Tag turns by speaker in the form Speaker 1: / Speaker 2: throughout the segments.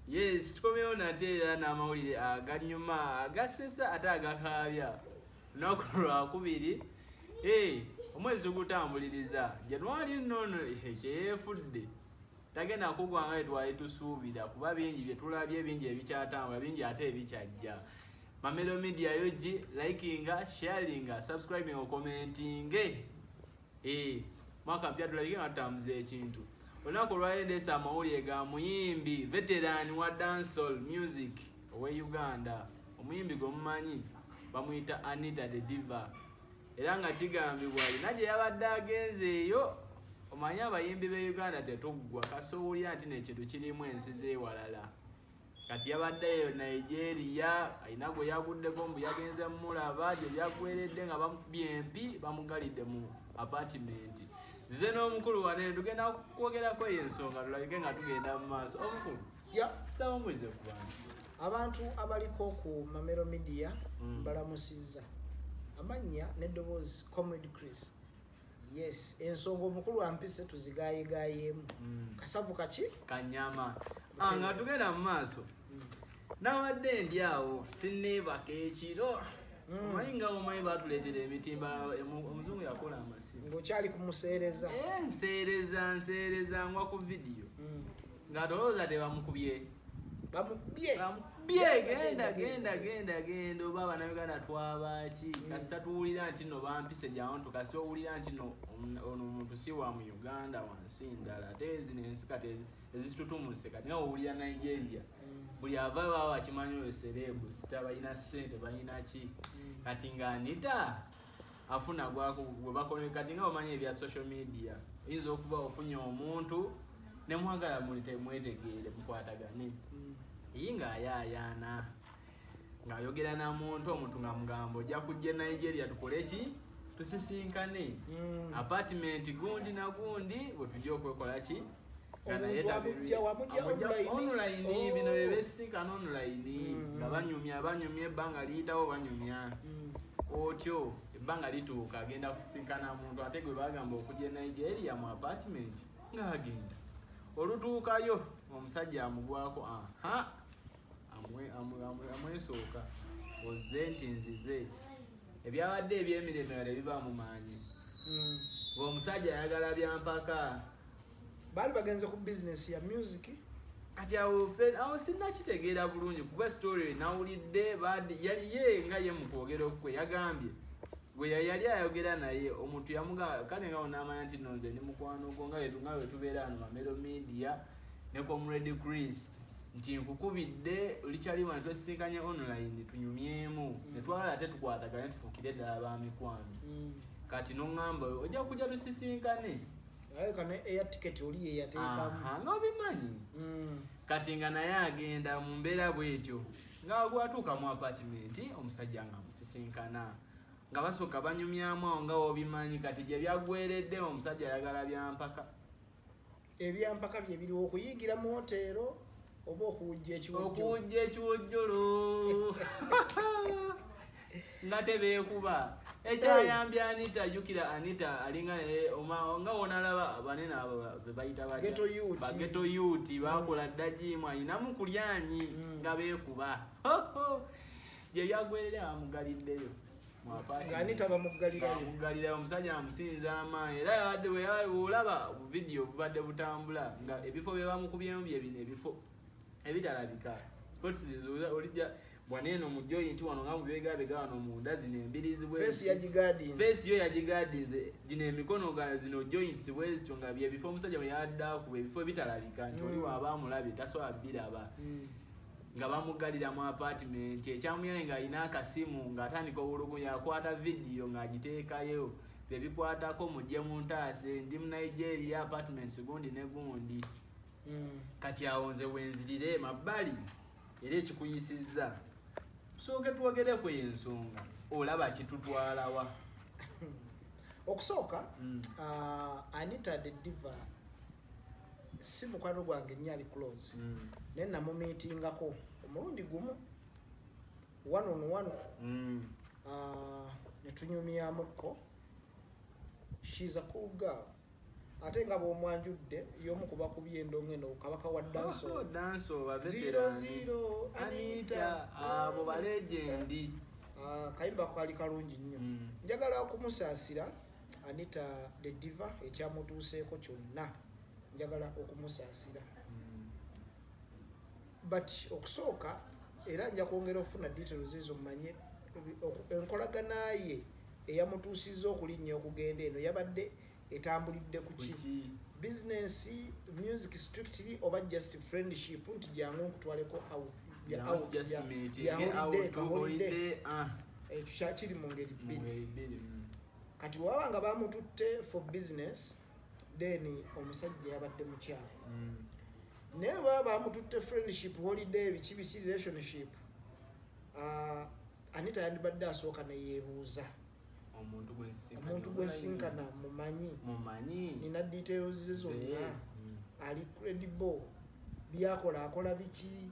Speaker 1: Yes, tukomyewo nate era n'amawulire aganyuma, agasesa ate agakaabya. Lunaku lwakubiri, omwezi tugutambuliriza January nnono kyeyeefudde tagenda kugwa nga twali tusuubira, kuba bingi bye tulabye, bingi ebikyatambula, bingi ate ebikyajja. Mamelo Media yogi likinga, sharinga, subscribing, commentinge. Mwaka mpya tulabike nga tutambuza ekintu. Olunaku olwaleero ndeese amawulire ga muyimbi veteran wa dancehall music owe Uganda, omuyimbi gwe mumanyi bamuyita Anita the Diva, era nga kigambibwa alina gye yabadde agenze eyo. Omanyi abayimbi b'e Uganda tetuggwa, kasowulira nti n'ekintu kirimu ensi z'ewalala. Kati yabadde eyo Nigeria, alina gwe yaguddeko mbu yagenze mulaba, gye byaggweredde nga bamukubye empi, bamugalidde mu apartment. Nzize n'omukulu wane, tugenda kwogerako eyo ensonga, tulabike nga tugenda mu maaso. Omukulu, saba omulize ku bantu.
Speaker 2: Abantu abaliko ku Mamero Media, mbalamusizza. Amannya n'eddoboozi, Comrade Chris. Yes, ensonga omukulu ampise tuzigayegayeemu. Kasavu kaki?
Speaker 1: Kanyama. Nga tugenda mu maaso, nabadde ndi awo sinneebaka ekiro. Omanyi nga omanyi batuleetera emitimba, omuzungu yakola amasimu.
Speaker 2: Ng'okyali kumuseereza.
Speaker 1: Nseereza nseereza ngwa ku vidiyo nga tolowooza tebamukubye.
Speaker 2: Bamukubye.
Speaker 1: Bamukubye, genda genda genda genda. Oba Abannayuganda twabaaki? Kasita tuwulira nti no bampise jantu, kasita owulira nti no ono omuntu si wa mu Uganda, wansi ndala, ate zino ensi kati ezitutumuse. Kati nga owulira Nigeria, buli avaayo baba bakimanyi oyo celeb star, balina ssente, balina ki. Kati nga Anita afuna gwako gwe bakola. Kati nga omanyi ebya social media, oyinza okuba ofunye omuntu nemwagala mwetegeere, mukwatagane. Ye ng'ayaayaana ng'ayogera na muntu, omuntu nga mugamba ojja kujja e Nigeria tukole ki, tusisinkane, apartment gundi na gundi bwe tujja okwekola ki. Nga naye
Speaker 2: Omuntu amujja wamujja online?
Speaker 1: Online.
Speaker 2: Oh.
Speaker 1: Bino bye besisinkana online, nga banyumya banyumya, ebbanga liyitawo banyumya. Otyo ebbanga lituuka, agenda kusisinkana muntu ate gwe bagamba okujja e Nigeria mu apartment. Ng'agenda, olutuukayo omusajja amugwako, aha, amwesooka, ozze nti nzize. Ebyabadde ebyemirembe nga tebiba mu maanyi, ng'omusajja ayagala byampaka.
Speaker 2: Baali bagenze ku bizinesi ya music.
Speaker 1: Kati awo awo sinnakitegeera bulungi, kuba story nawulidde yali ye nga ye mu kwogera okwe yagambye gwe yali ayogera naye omuntu yamuga kale nga onaamanya nti no nze ndi mukwano gwo, nga bwe tubeera wano Mamero Media ne Comrade Chris, nti nkukubidde olikyali wano, twesisinkanye online tunyumyemu, netwagala ate tukwatagane tufuukire ddala ba mikwano. Kati noŋŋamba ojja kujja tusisinkane.
Speaker 2: Alabika ne air ticket oli ye yateekamu.
Speaker 1: Aha, ng'obimanyi. Kati nga naye agenda mu mbeera bwetyo, nga gwatuuka mu apartment, omusajja nga amusisinkana, nga basooka banyumyamu awo nga wobimanyi. Kati gye byaggweredde, omusajja ayagala byampaka.
Speaker 2: Ebyampaka bye biriwo, okuyingira mu hoteero oba okuwujja ekiwojjolo?
Speaker 1: Okuwujja ekiwojjolo nga tebeekuba. Ekyayambye Anita, jjukira Anita alinga naye nga wonalaba banene abo be bayita batya?
Speaker 2: Ghetto youth.
Speaker 1: Ba ghetto youth bakola dda gym, ayinamu kulyanyi. Nga beekuba, gye byaggwerera bamugaliddeyo mu apartment.
Speaker 2: Nga Anita bamuggalirayo.
Speaker 1: Bamugalirayo, omusajja amusinza amaanyi. Era yabadde bwolaba vidiyo bubadde butambula nga ebifo bye bamukubyemu bye bino ebifo ebitalabika. Spots olijja bwaneeno mu joint wano nga mubibegabega wano munda, zino embirizi bwe
Speaker 2: Face yagigadinze.
Speaker 1: Face yo yagigadinze, gino emikono ga zino joints bwe zityo, nga byebifo omusajja bwe yabadde akuba, ebifo ebitalabika nti oli waaba amulabye tasobola biraba. Nga bamugalira mu apartment. Ekyamuyaye ng'alina akasimu, ng'atandika obulugunya, akwata vidiyo ng'agiteekayo, bebikwatako, mujje mu ntaase, ndi mu Nigeria, apartments gundi ne gundi. Kati awo nze wenzirire mabbali era ekikuyisizza, tusooke twogereko ensonga, olaba kitutwalawa?
Speaker 2: Okusooka, Anita the Diva si mukwano gwange nnyo ali close, naye namumiitingako omulundi gumu one on one, ne tunyumyamukko. She's a cool girl. Ate nga bw'omwanjudde y'omu ku bakubye endongo eno, kabaka wa dancehall.
Speaker 1: Oh, dancehall, ba
Speaker 2: Zero,
Speaker 1: veteran.
Speaker 2: zero,
Speaker 1: Anita,
Speaker 2: Anita.
Speaker 1: abo ba legend.
Speaker 2: Kayimba kaali kalungi nnyo. Njagala okumusaasira Anita the Diva, ekyamutuuseeko kyonna njagala okumusaasira. But okusooka era nja kwongera okufuna details ezo mmanye enkolagana ye eyamutuusizza okulinnya okugenda eno yabadde etambulidde ku ki?
Speaker 1: Kuki?
Speaker 2: Business, music strictly, oba just friendship nti jangu nkutwaleko out, bya
Speaker 1: Jangu
Speaker 2: out,
Speaker 1: just meeting,
Speaker 2: bya
Speaker 1: get
Speaker 2: holiday,
Speaker 1: out,
Speaker 2: ka holiday.
Speaker 1: holiday, ah.
Speaker 2: Ekyo kiri mu ngeri
Speaker 1: Mu
Speaker 2: bbiri.
Speaker 1: ngeri bbiri.
Speaker 2: Kati waba nga bamututte for business, then omusajja yabadde mukyala. Naye baba bamututte friendship, holiday, biki biki, relationship, Anita yandibadde asooka neyeebuuza,
Speaker 1: Omuntu gwe nsisinkana
Speaker 2: omuntu gwe nsinkana mumanyi,
Speaker 1: mumanyi,
Speaker 2: nina details ze zonna, ali credible, byakola akola biki?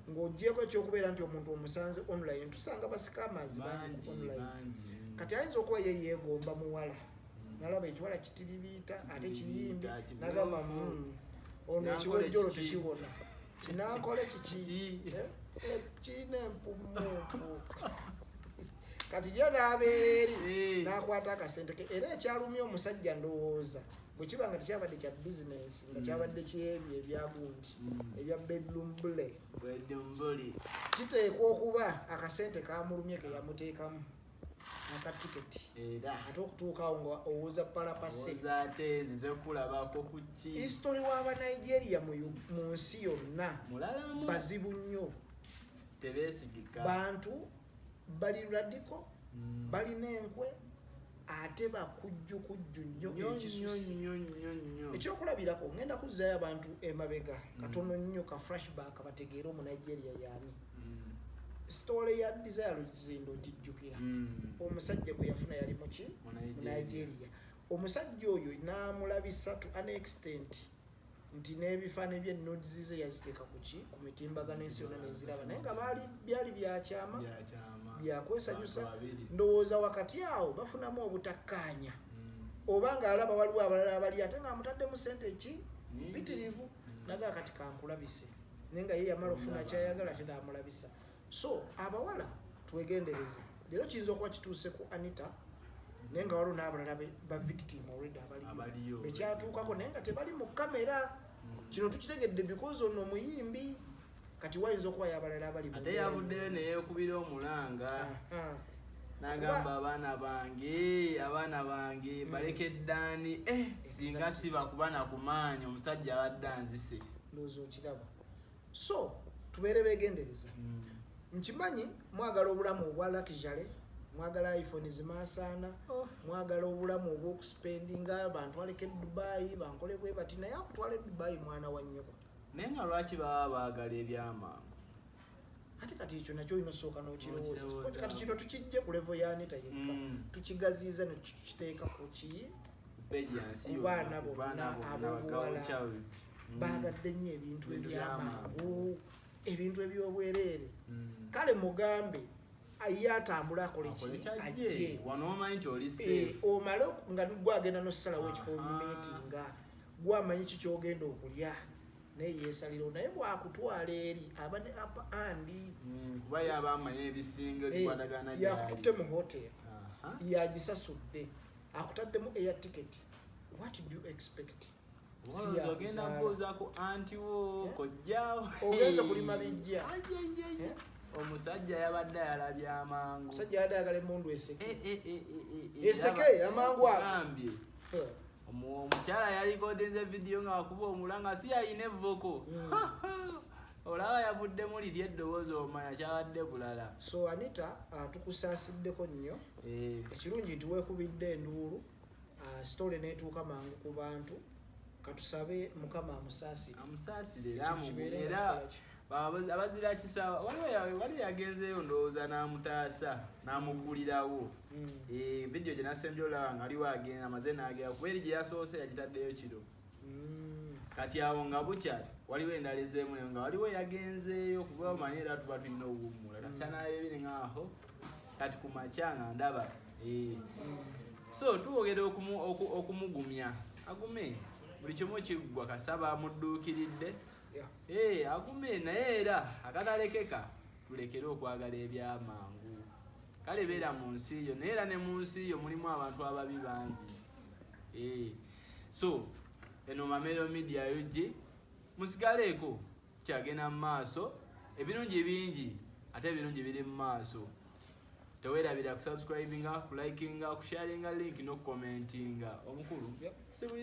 Speaker 2: Ng'ogyeko ekyokubeera nti omuntu omusanze online, tusanga ba scammers bangi ku
Speaker 1: Bangi,
Speaker 2: online.
Speaker 1: bangi.
Speaker 2: Kati ayinza okuba ye yeegomba muwala, nalaba ekiwala kitiribiita ate kiyimbi,
Speaker 1: Kitiribiita,
Speaker 2: nagamba,
Speaker 1: kimyufu.
Speaker 2: Ono
Speaker 1: Kinankole
Speaker 2: ekiwojjolo
Speaker 1: kiki?"
Speaker 2: tekiwona, kinankole kiki?
Speaker 1: Kiki?
Speaker 2: Kirina empumumpu. Kati ye n'abeera eri n'akwata akasente ke. Era ekyalumya omusajja, ndowooza bwe kiba nga tekyabadde kya bizinensi, nga kyabadde kyebyo ebyagundi, ebya bedroom bule,
Speaker 1: Bedroom.
Speaker 2: kiteekwa okuba akasente kamulumye ke yamuteekamu akatiketi,
Speaker 1: Era
Speaker 2: ate okutuukawo nga owuza palapase.
Speaker 1: Owoza ate nzize kulabako ku ki?
Speaker 2: History w'Abanigeria mu nsi yonna
Speaker 1: Mulalamu.
Speaker 2: bazibu nnyo.
Speaker 1: Tebeesigika.
Speaker 2: Bantu bali radical, balina enkwe, ate bakujjukujju nnyo
Speaker 1: Nnyo, nnyo,
Speaker 2: ekisusi.
Speaker 1: nnyo, nnyo, nnyo.
Speaker 2: Ekyokulabirako, ngenda kuzzaayo abantu emabega katono nnyo, ka flashback, bategeere Omunigeria yaani. Story ya Desire Luzinda ogijjukira? Omusajja gwe yafuna yali muki?
Speaker 1: Mu
Speaker 2: Mu
Speaker 1: Nigeria.
Speaker 2: Nigeria. Omusajja oyo n'amulabisa to an extent nti n'ebifaananyi by'ennudes ze yaziteeka ku ki, ku mitimbagano, ensi yonna neziraba, naye nga baali byali byakyama,
Speaker 1: Byakyama.
Speaker 2: byakwesanyusa.
Speaker 1: Bantu babiri.
Speaker 2: Ndowooza wakati awo bafunamu obutakkaanya, oba ng'alaba waliwo abalala abali ate ng'amutaddemu sente ki
Speaker 1: Nyingi.
Speaker 2: mpitirivu, nagaa kati kankulabise, naye nga ye yamala ofuna kyayagala ate n'amulabisa. So abawala twegendereze. Leero kiyinza okuba kituuse ku Anita, naye nga waliwo n'abalala ba victim already abaliyo
Speaker 1: Abaliyo.
Speaker 2: bekyatuukako, naye nga tebali mu kamera. Kino tukitegedde because ono omuyimbi, kati wayinza okuba yabalala abali mu
Speaker 1: Ate
Speaker 2: mbeera
Speaker 1: yavuddeyo neyeekubira omulanga,
Speaker 2: Aha.
Speaker 1: n'agamba, "Abaana bange, abaana bange, baleke ddaani, singa siba kuba nakumaanyi, omusajja abadde anzise."
Speaker 2: Ndowooza okiraba. So tubeere beegendereza. Nkimanyi mwagala obulamu obwa luxury, mwagala iPhone zimaasaana, mwagala obulamu obw'okuspendinga, bantwaleko e Dubai, bankole bwe bati, naye akutwala e Dubai mwana wa nnyoko.
Speaker 1: Naye nga lwaki baba baagala ebyamangu?
Speaker 2: Ate kati ekyo nakyo olina osooka n'okirowooza.
Speaker 1: N'okirowooza.
Speaker 2: Kati kino tukijje ku level ya Anita yekka, tukigaziiza ne tukiteeka ku ki?
Speaker 1: Peji yansi
Speaker 2: Ku baana
Speaker 1: yonna, ku baana
Speaker 2: bonna
Speaker 1: bonna,
Speaker 2: ab'obuwala.
Speaker 1: girl child.
Speaker 2: Baagadde nnyo ebintu
Speaker 1: Ebintu
Speaker 2: ebyamangu, ebintu ebyobwereere. Kale mugambe ye atambule akole
Speaker 1: Akole
Speaker 2: ki,
Speaker 1: kyajje.
Speaker 2: ajje.
Speaker 1: Wano omanyi nti oli safe.
Speaker 2: Omale nga gwagenda nosalawo ekifo mumeetinga, gwamanyi ki kyogenda okulya, naye yeesalirawo. Naye bwakutwala eri aba ne upper hand.
Speaker 1: Kuba yaba amanyi ebisinga ebikwatagana gyali.
Speaker 2: Yakututte mu hotel, yagisasudde, akutaddemu air ticket, what do you expect? Si
Speaker 1: Olowooza ogenda
Speaker 2: yakuzaala.
Speaker 1: kubuuza ku anti wo,
Speaker 2: Eh?
Speaker 1: kojjaawo.
Speaker 2: Ogenze kulima bijja.
Speaker 1: Ajajjaja.
Speaker 2: Eh?
Speaker 1: Omusajja yabadde ayalabye amangu.
Speaker 2: Omusajja yadde ayagala emundu eseke. Eseke, amangu ago.
Speaker 1: Gambye. Omukyala yalikodinze vidiyo ng'akuba omulanga, si yalina evvoko. Olaba yavuddemu liri eddoboozi, omanya kyabadde bulala.
Speaker 2: So Anita, tukusaasiddeko nnyo. Ekirungi nti weekubidde enduulu, story n'etuuka mangu ku bantu. Katusabe Mukama amusaasire.
Speaker 1: Amusaasire era
Speaker 2: Ekintu kibeere
Speaker 1: amugumye
Speaker 2: nga
Speaker 1: era
Speaker 2: kikola ki?
Speaker 1: Abazira kisa waliwo yagenzeeyo, ndowooza n'amutaasa n'amuggulirawo. Vidiyo gye nasembye olaba nga aliwo agenda amaze n'agera, kuba eri gye yasoose yagitaddeyo kiro. Kati awo nga bukya waliwo endala ezeemu, nayo nga waliwo yagenzeeyo, kuba omanyi era tuba tulina owummula kasita n'ayebiri ngaaho kati ku makya nga ndaba. So tuwogera okumugumya. Agume, buli kimu kiggwa kasaba amudduukiridde.
Speaker 2: Yeah.
Speaker 1: Agume, naye era akatalekeka tulekere okwagala ebyamangu. Kale beera mu nsi yo, naye era ne mu nsi yo mulimu abantu ababi bangi. So eno Mamelo Media UG, musigaleeko, kyagenda mu maaso, ebirungi bingi ate ebirungi biri mu maaso. Teweerabira kusubscribinga, kulikinga, kusharinga link n'okucommentinga. Omukulu
Speaker 2: Yep.
Speaker 1: si buli